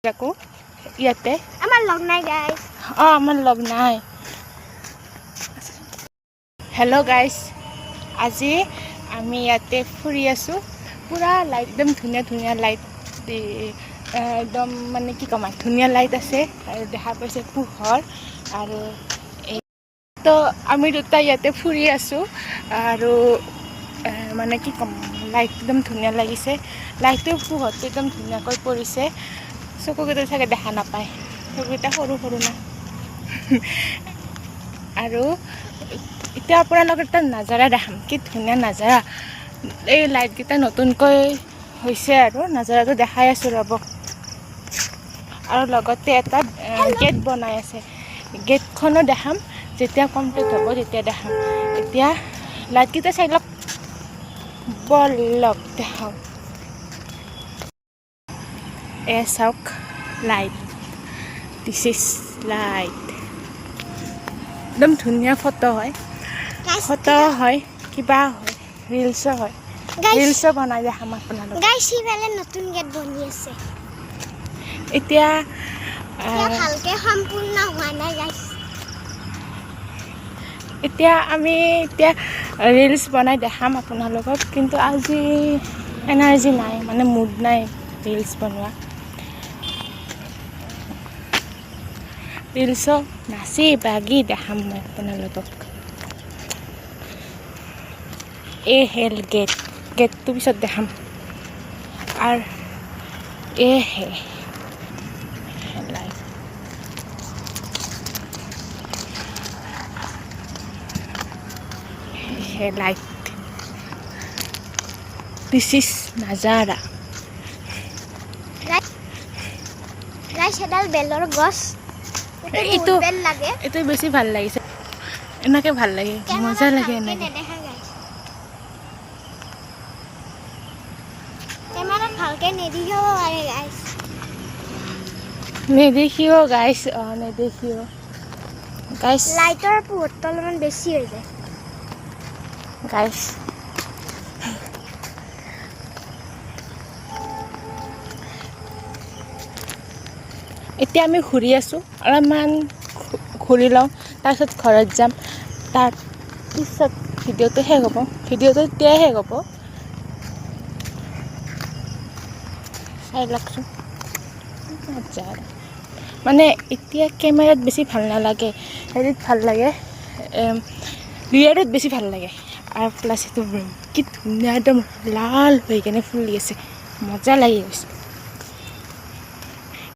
থাকোঁ ইয়াতে। আমাৰ লগ নাই গাইজ। অঁ, আমাৰ লগ নাই। হেল্ল' গাইজ, আজি আমি ইয়াতে ফুৰি আছোঁ। পূৰা লাইট, একদম ধুনীয়া ধুনীয়া লাইট, একদম মানে কি ক'ম আৰু, ধুনীয়া লাইট আছে আৰু দেখা পাইছে পোহৰ। আৰু এই তো আমি দুটা ইয়াতে ফুৰি আছোঁ আৰু মানে কি ক'ম, লাইট একদম ধুনীয়া লাগিছে। লাইটটোৰ পোহৰটো একদম ধুনীয়াকৈ পৰিছে। চকুকেইটা চাগে দেখা নাপায়, চকুকেইটা সৰু সৰু না। আৰু এতিয়া আপোনালোকক এটা নাজাৰা দেখাম, কি ধুনীয়া নাজাৰা। এই লাইটকেইটা নতুনকৈ হৈছে আৰু নাজাৰাটো দেখাই আছোঁ, ৰ'ব। আৰু লগতে এটা গেট বনাই আছে, গেটখনো দেখাম। যেতিয়া কমপ্লিট হ'ব তেতিয়া দেখাম। এতিয়া লাইটকেইটা চাই লওক, বলক দেখাওঁ। এ চাওক লাইট, this is light. একদম ধুনীয়া ফটো হয়, ফটো হয়, কিবা হয়, ৰিলচো হয়। ৰিলচো বনাই দেখাম আপোনালোক। গাইজ, সিফালে নতুন গেট বনি আছে। এতিয়া এতিয়া ভালকে সম্পূৰ্ণ হোৱা নাই গাইজ। এতিয়া আমি এতিয়া ৰিলচ বনাই দেখাম আপোনালোকক, কিন্তু আজি এনাৰ্জি নাই, মানে মুড নাই ৰিলচ বনোৱা। ৰিলচক নাচি বাগি দেখাম মই আপোনালোকক। এই হেল গেট, গেটটো পিছত দেখাম। আৰু এই হে লাইট, হে লাইট, this is নাজাৰা। গাইজ, এডাল বেলৰ গছ। এইটো বেল লাগে। এইটো বেছি ভাল লাগিছে, এনেকে ভাল লাগে, মজা লাগে এনেকে। নেদেখা গাইজ, কেমেৰাত ভালকে নেদেখিব পাৰে গাইজ। নেদেখিও গাইছ, অঁ, নেদেখিও গাইছ। লাইটৰ পোহৰটো অলপমান বেছি হৈ যায়। গাইছ, এতিয়া আমি ঘূৰি আছোঁ, অলপমান ঘূৰি লওঁ, তাৰপিছত ঘৰত যাম। তাৰপিছত ভিডিঅ'টো শেষ হ'ব, ভিডিঅ'টো তেতিয়াই শেষ হ'ব। চাই লওকচোন মজা। মানে এতিয়া কেমেৰাত বেছি ভাল নালাগে, হেৰিত ভাল লাগে, ৰিয়েলত বেছি ভাল লাগে। আৰু প্লাছ এইটো কি ধুনীয়া, একদম লাল হৈ কেনে ফুলি আছে, মজা লাগি গৈছে।